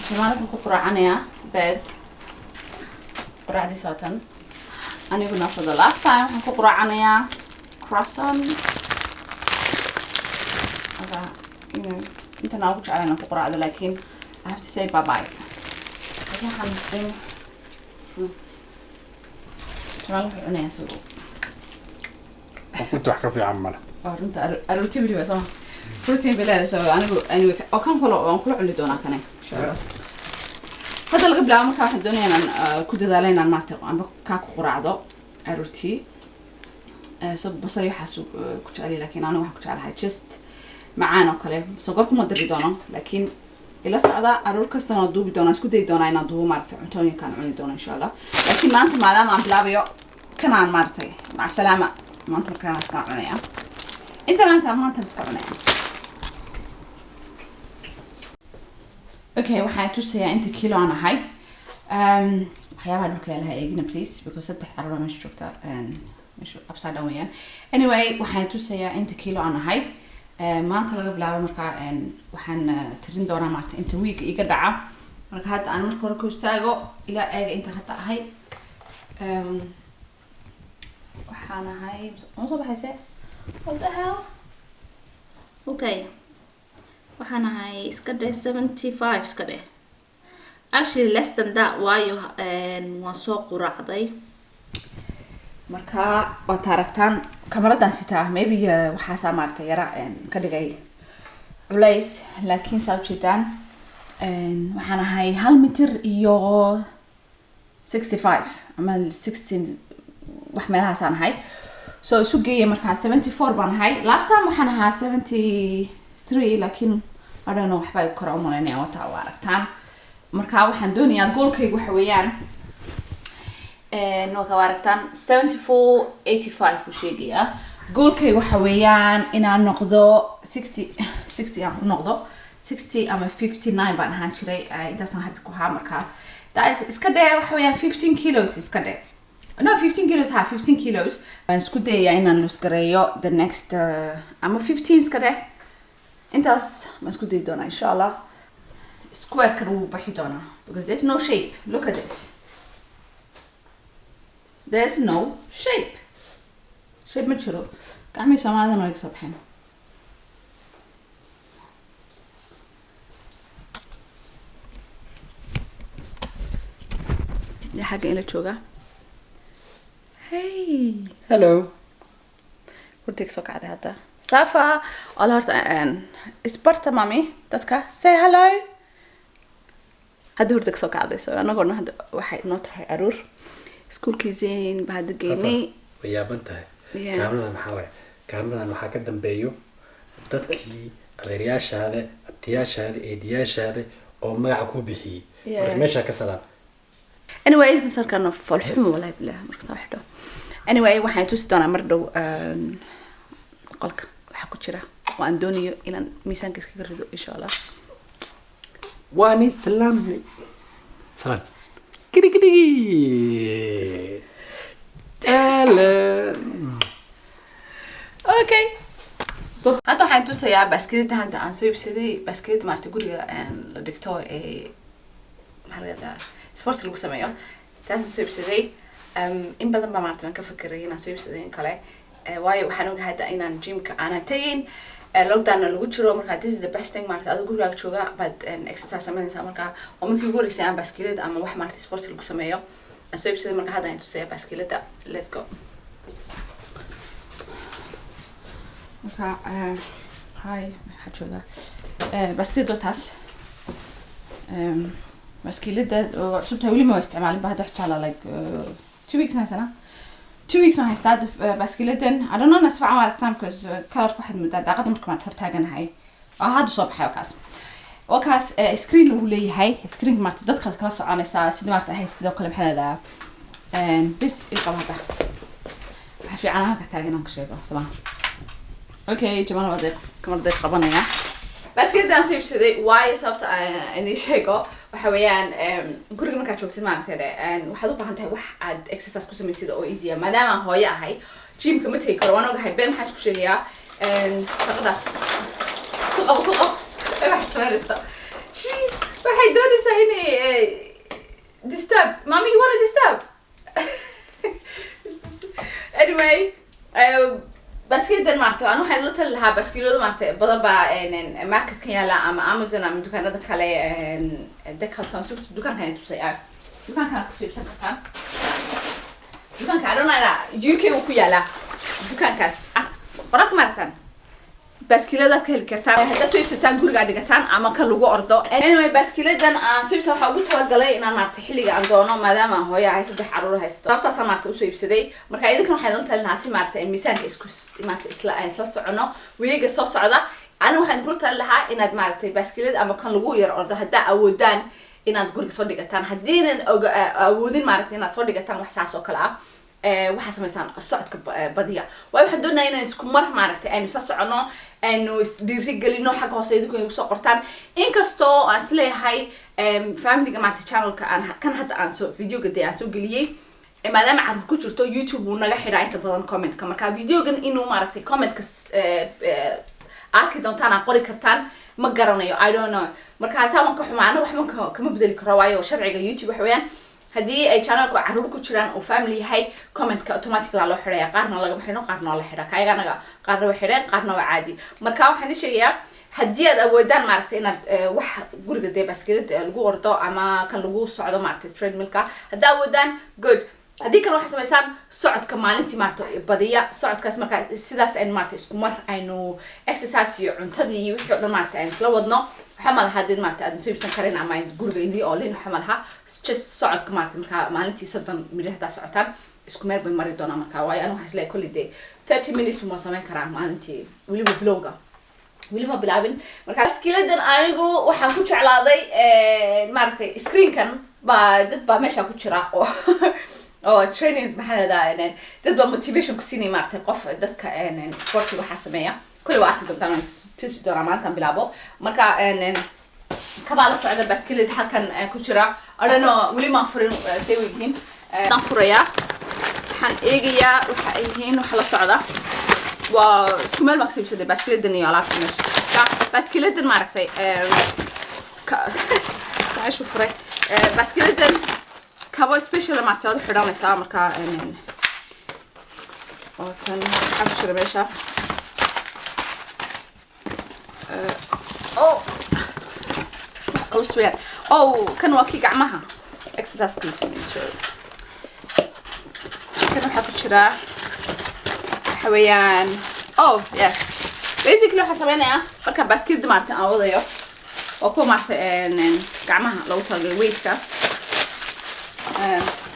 Jamaal wuxuu ku quraacanayaa bed, quraacdiisa waa tan. Aniguna for the last time waxaan ku quraacanayaa croissant. Marka, intan aan ugu jeclay inaan ku quraacdo, laakiin I have to say bye bye. Waxaan sin Jamaal wuxuu cunayaa isagu. Ukunta wax ka fiican male. Waa runta, aroorti weliba soo protein bay leedahay. So anigu anyway oo kan kale waan kula cuni doonaa kane, insha Allah. Hadda laga bilaabo marka waxaan doonayaa inaan ku dadaalo inaan maaragtay amba kaa ku quraacdo aroortii. So basal iyo waxaas ku jeceliya, laakiin anigu waxaan ku jeclahay just macaan oo kale. Sokor kuma dari doono, laakiin ila socda, aroor kasta waan duubi doonaa, isku dayi doonaa inaan duubo maaragtay cuntooyinkaan cuni doono, insha Allah. Laakiin maanta maadaama aan bilaabayo kanaan maaragtay, maca salaama, maanta markaan iskaan cunaya intan maanta iska cunaya. Okay, waxaan tusayaa inta kilo aan ahay. Waxyaabaha dhulka yaalaha eegina please, because saddex caruura meesha joogta, meesha upside down weeyaan. Anyway, waxaan tusayaa inta kilo aan ahay. Maanta laga bilaabo markaa waxaan tirin doonaa maarata inta week iga dhaca. Marka hadda aan marka hore ku istaago, ilaa eega intaan hadda ahay. Waxaan ahay, ma soo baxayse? What the hell? Okay, waxaan ahay, iska dheh 75, iska dheh actually less than that, waayo waan soo quraacday. Marka waad aragtaan kamaradaas sitaa, maybe waxaasaa maaragtay yara ka dhigay culays, laakiin saa ujeedaan waxaan ahay 1 mitir iyo 65 ama 16, wax meelahaasaan ahay. So isu geeya markaa, 74 baan ahay. Last time waxaan ahaa 73, laakiin I don't know, waxbaa kora umalaynaya. Wata waa aragtaan. Marka waxaan doonayaa, goalkaygu waxa weeyaan, waa aragtaan, 74.85 buu sheegayaa. Goalkayga waxa weeyaan inaan noqdo 60, 60 aan ku noqdo. 60 ama 59 baan ahaan jiray. Intaasaan happy ku ahaa. Markaa that is, iska dheh waxa weeyaan 15 kilos, iska dheh, no, 15 kilos, ha, 15 kilos waan isku dayayaa inaan lose gareeyo the next ama 15, iska dheh intaas waan isku dayi doonaa, insha Allah. Square-kan wuu baxi doonaa because there's no shape. Look at this, there's no shape, shape ma jiro. Gacmihii Soomaalidana way kasoo baxeen. Yaa xagga ila jooga? Hey. Hello. Hurtiga soo kacday hadda. Safa wala horta isbarta mami, dadka say hello. Hadda hurtiga soo kacday, so anagoo hadda waxay noo tahay aruur. Iskuulkii Zayn baa hadda geynay. Way yaaban tahay. Kaamiradan maxaa waaye? Kaamiradan waxaa ka dambeeyo dadkii adeeryaashaada, abtiyaashaada, eediyaashaada oo magaca kuu bixiyey. Marka meeshaa ka salaan. Anyway, masalkan foolxumo wallahi billah marka soo xidho. Anyway, waxaan tusi doonaa mar dhow qolka waxaa ku jira oo aan doonayo inaan miisaanka iskaga rido, insha Allah. Waani salaamnay, salaan gidi gidigi. Ahlan. Okay, hadda waxaan tusayaa baaskiilada hadda aan soo iibsaday, baaskiilada maarata guriga la dhigto ee maxaa la yihahdaa, sport lagu sameeyo. Taasaan soo iibsaday. In badan baa maarata waan ka fakeray inaan soo iibsaday in kale. Waayo waxaan ogahay hadda inaan gymka aanan tegin, lockdown-na lagu jiro. Marka this is the best thing, maarata adigo gurigaaga jooga baad exercise sameynaysaa. Marka waa markii ugu horeysay aan baaskiilada ama wax maarata sport lagu sameeyo aan soo iibsaday. Marka hadda aan tusaya baaskiilada. Let's go. Marka hi, waxaa jooga baaskiilada waa taas. Baaskiilada waa cusub tahay, weli ma isticmaalin ba. Hadda wax jeclaa like 2 weeks haysanaa, 2 weeks waan haystaa hadda. Baaskiiladan I don't know nasfaca ma aragtaan, because colorka waxaad moodaa daaqada marka maan hortaaganahay waa hadda soo baxay. Waa kaas. Screen uu leeyahay, screen maarta dadka kala soconaysaa sida maarta ahay. Sidoo kale maxaa leedahaa bis ii qaba. Hadda waxa fiican halka taagan aan ka sheego soma. Okay, Jamaal waa deeq kamarada qabanaya. Baaskiiladaan soo iibsaday, waayo sababta aan idiin sheego waxa weeyaan guriga markaad joogtid maaragtay de, waxaad u baahan tahay wax aad exercise ku samaysid oo easy ah. Maadaama aan hooyo ahay, gymka ma tegi karo, waan ogahay. Been maxaa isku sheegayaa? Shaqadaas ku qabo, ku qabo, wax samaynaysa. Gee, Waxay doonaysaa inay disturb. Mommy, you wanna disturb? Anyway, baaskiiladan maaragtay aan waxaan la tali lahaa, baaskiilada maaragtay badan baa marketkan yaala ama Amazon ama dukaanada kale, Decathlon. Si dukaankan tusay, ah, dukaankan aad kasoo iibsan kartaan. Dukaanka, I don't know, UK uu ku yaalaa dukaankaas. Ah, qoraalka maaragtaan, baaskiiladaad ka heli kartaan. Haddaad soo iibsataan, gurigaa dhigataan ama ka lagu ordo. Anyway, baaskiiladan aan soo iibsan waxaa ugu talagalay inaan maaragtay xilliga aan doono, maadaama aan hooyo ahay saddex caruur haysto, sababtaasaan maaragtay usoo iibsaday. Marka idinkan waxaan idin talin lahaa si maaragtay miisaanka isku maaragtay isla socono weega soo socda. Aniga waxaan idinkula talin lahaa inaad maaragtay baaskiilad ama kan lagu yar ordo, haddaa awoodaan, inaad guriga soo dhigataan. Haddiinan awoodin maaragtay inaad soo dhigataan wax saas oo kale ah, waxaa samaysaan socodka badiya, waayo waxaan doonaya inaan isku mar maaragtay aynu isla socono, aynu isdhiirigelino. Xagga hoose idinku igu soo qortaan, inkastoo aan isleeyahay familyga maaragtay channelka aan kan hadda aan soo videoga dee aan soo geliyey, maadaama carruur ku jirto, YouTube wuu naga xidhaa inta badan commentka. Marka videogan inuu maaragtay commentka arki doontaan, aan qori kartaan, ma garanayo, I don't know. Marka hataa waan ka xumaa, anaga waxba kama bedeli karo, waayo sharciga YouTube waxa weeyaan haddii ay channelku carruur ku jiraan oo family yahay, commentka automatically loo xidhaya. Qaarna lagama xidho, qaarna waa la xidhaa. Kayaga anaga qaarna way xidheen, qaarna waa caadi. Marka waxaan idin sheegayaa, haddii aad awoodaan maaragtay inaad wax guriga dee baaskilad lagu ordo ama kan lagu socdo maaragtay treadmillka, haddaa awoodaan, good. Haddii kale, waxaa samaysaan socodka maalintii maaragtay badiya socodkaas. Marka sidaas aynu maaragtay isku mar aynu exercise iyo cuntadii iyo wixii o dhan maaragtay aynu isla wadno. Waxa ma laha hadii maaragtay aadan soo iibsan karin ama guriga idii oolin, waxa ma laha, just socodka maaragtay. Marka maalintii 30 minute haddaa socotaan, isku meel bay mari doonaa. Marka waayo anigu waxaan isleeyahay kulli dee 30 minutes uma samayn karaa maalintii, weliba bilowga weli ma bilaabin. Marka baskiiladan anigu waxaan ku jeclaaday maaragtay screenkan baa dad baa meesha ku jira oo trainings, maxaa lahdaa, dad baa motivation ku siinaya maaragtay, qof dadka sportiga waxaa sameeya. Kulli waa arki doontaan, waan tusi doonaa maalintan bilaabo. Marka kabaa la socda baaskilad halkan ku jira. I don't know, weli maan furin say way yihiin. Aan furayaa, waxaan eegayaa waxa ay yihiin waxa la socda. Waa isku meel baan kasoo iibsaday baaskiladan iyo alaabta meesha. Baaskiladan maaragtay saashu furay. Baaskiladan kabo special maaragtay waad u xidhanaysaa. Marka oo tan maxaa ku jira meesha? Oh, wax culus weeyaan. Oh, kan waa kii gacmaha exercise lagu sameeyo. Sorry, kan waxaa ku jira waxa weeyaan, oh yes, basically waxaan sameynayaa marka baaskilada maaragtay aan wadayo, waa kuwa maaragtay gacmaha loogu talagalay weightka.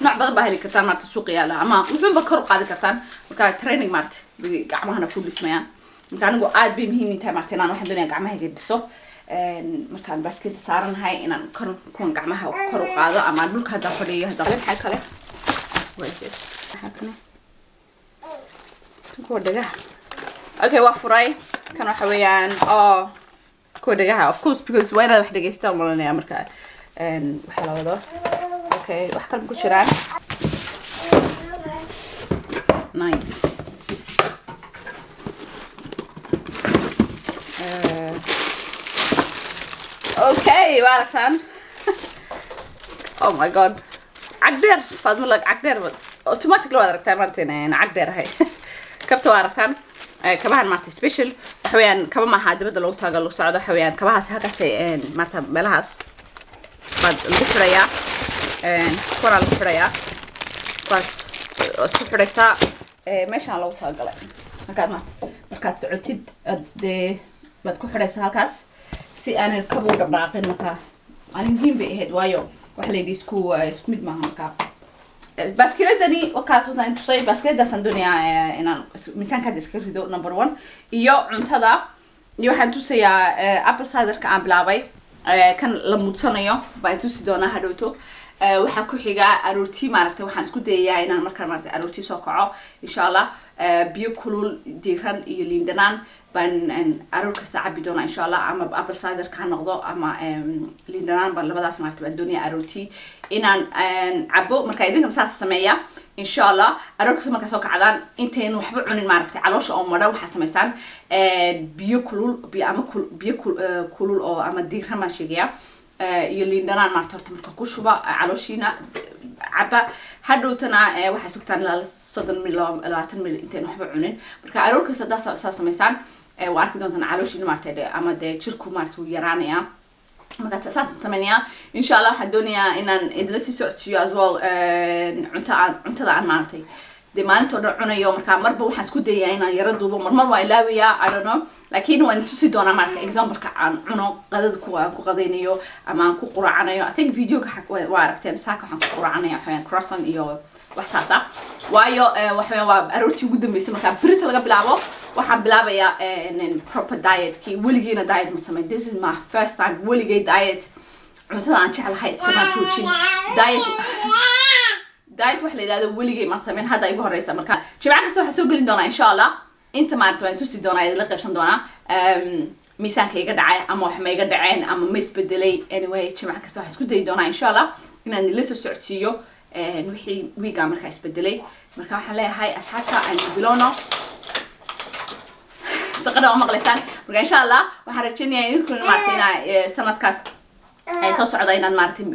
Nooc badan baa heli kartaan maaragtay suuqa yaala, ama wuxuunba kor u qaadi kartaan. Marka training maaragtay bay gacmahana ku dhismayaan. Marka anigu aad bay muhiim ii tahay maaragtay inaan, waxaan doonaya gacmahayga dhiso. Markaan baaskilada saaranahay, inaan kor kuwan gacmaha kor u qaado ama dhulka haddaan fadhiyo. Haddaan maxaa kale? What is this? Maxaa kale? Tan kuwa dhagaha. Okay, waa furay. Kan waxa weeyaan, oh, kuwa dhagaha, of course, because waa inaad wax dhegeystaan malanaya marka waxa la wado. Okay, wax kale ma ku jiraan? Nice. Okay, waa aragtaan. Oh my God, cagdheer Faadmo, lag cagdheer automatically waad aragtaan maaragtay inaan cagdheer ahay. Kabta waa aragtaan. Kabahan maaragtay special waxa weeyaan, kaba maaha dibadda loogu talagal lagu socdo. Waxa weeyaan kabahaas halkaas maaragta meelahaas baad lagu xidhayaa. Kuwanaa lagu xidhayaa, kuwaas waa isku xidhaysaa. Meeshaan loogu talagalay markaad maarata markaad socotid aad dee baad ku xidhaysaa halkaas si aanay kaba u dhaqdhaqaaqin. Marka ani muhiim bay ahayd, waayo waxa la yidhi isku mid maaha. Marka baaskiladani wakaas wataan tusay. Baaskiladaasaan doonayaa inaan miisaanka hadda iska rido, number one, iyo cuntada, iyo waxaan tusayaa apple ciderka aan bilaabay, kan la mudsanayo baan tusi doonaa hadhowto. Waxaa ku xiga aroortii maaragtay waxaan isku dayayaa inaan markaan maaragtay aroortii soo kaco, insha Allah, biyo kulul diiran iyo liin dhanaan baan aroor kasta cabi doonaa, insha Allah. Ama apple ciderka ha noqdo ama liin dhanaan baan, labadaas maaragtay baan doonaya aroortii inaan cabo. Marka idinkana saas sameeya, insha Allah. Aroor kasta markaa soo kacdaan, intaynu waxba cunin maaragtay, caloosha oo madhan, waxaa samaysaan biyo kulul, biyo ama biyo kulul oo ama diiran baan sheegayaa. iyo liin dhanaan maarata horta marka ku shuba calooshiina, caba. Hadhowtana waxaa sugtaan ilaa 30 mil, 20 mil intayn waxba cunin. Marka aroor kasta haddaa saa samaysaan, waa arki doontaan calooshiina maarata ama dee jirku maarata wuu yaraanayaa. Marka saasaan sameynayaa, insha Allah. Waxaan doonayaa inaan idinla sii socodsiiyo as well cunto aan cuntada aan maaragtay dee maalintoo dhan cunayo. Marka marba waxaan isku dayayaa inaan yaro duubo, marmar waa ilaawayaa, I don't know, laakiin waan tusi doonaa maaragtay exampleka aan cuno, qadada kuwa aan ku qadaynayo ama aan ku quraacanayo. I think videoga waa aragteen saaka waxaan ku quraacanaya waxaweyaan croissant iyo wax saas ah, waayo waxaweyaan waa aroortii ugu dambeysay. Marka berita laga bilaabo waxaan bilaabayaa proper dietkii. Weligiina diet ma samayn, this is my first time. Weligay diet cuntada aan jeclahay iskamaan joojin. Diet wax la yidhahdo weligay maan samayn, hadda igu horeysa. Marka jimco kasta waxaan soo gelin doonaa, insha Allah, inta maarata waan tusi doonaa, idinla qaybsan doonaa miisaanka iga dhacay ama wax ma iga dhaceen ama ma isbedelay. Anyway, jimco kasta waxaan isku dayi doonaa, insha Allah, inaan idinla soo socodsiiyo wixii wiigaa markaa isbedelay. Marka waxaan leeyahay asxaabta, aynu bilowno saqada oo maqlaysaan. Marka insha Allah waxaan rajaynayaa idinkuna maarata inaa sanadkaas ay soo socda inaad maaragtay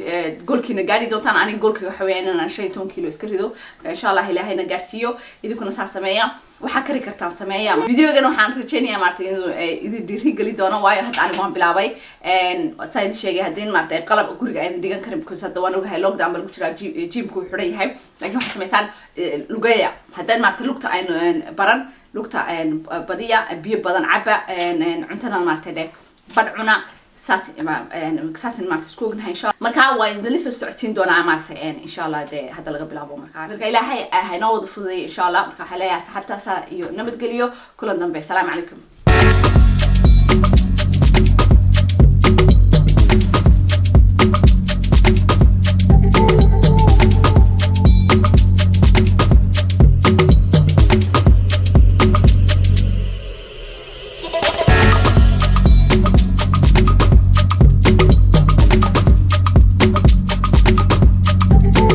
goalkiina gaari doontaan. Aniga goalkayga waxa weeyaan inaan 15 kilo iska rido. Marka insha Allah Ilaahayna gaarsiiyo, idinkuna saa sameeya, waxaa kari kartaan sameeya. Videogan waxaan rajaynayaa maaragtay inuu idin dhiiri doono, waayo hadda anigu waan bilaabay. Saa idin sheegay, haddii maaragtay qalab guriga aydan dhigan karin, because hadda waan ogahay lockdown baa lagu jiraa, gymku wuu xidhan yahay, laakiin waxaa samaysaan lugeeya. Haddaan maaragtay lugta aynu baran, lugta badiya, biyo badan caba, cuntana maaragtay dhe badh cuna. Saas saasin maarata isku ognahay, insha Allah. Marka waa idinla soo socodsiin doonaa maaragtay, insha Allah, dee hadda laga bilaabo. Marka Ilaahay haynoo wada fududeeyo, insha Allah. Marka waxaa leeyahay asxaabtaasa iyo nabadgeliyo, kulan dambe, asalaamu calaykum.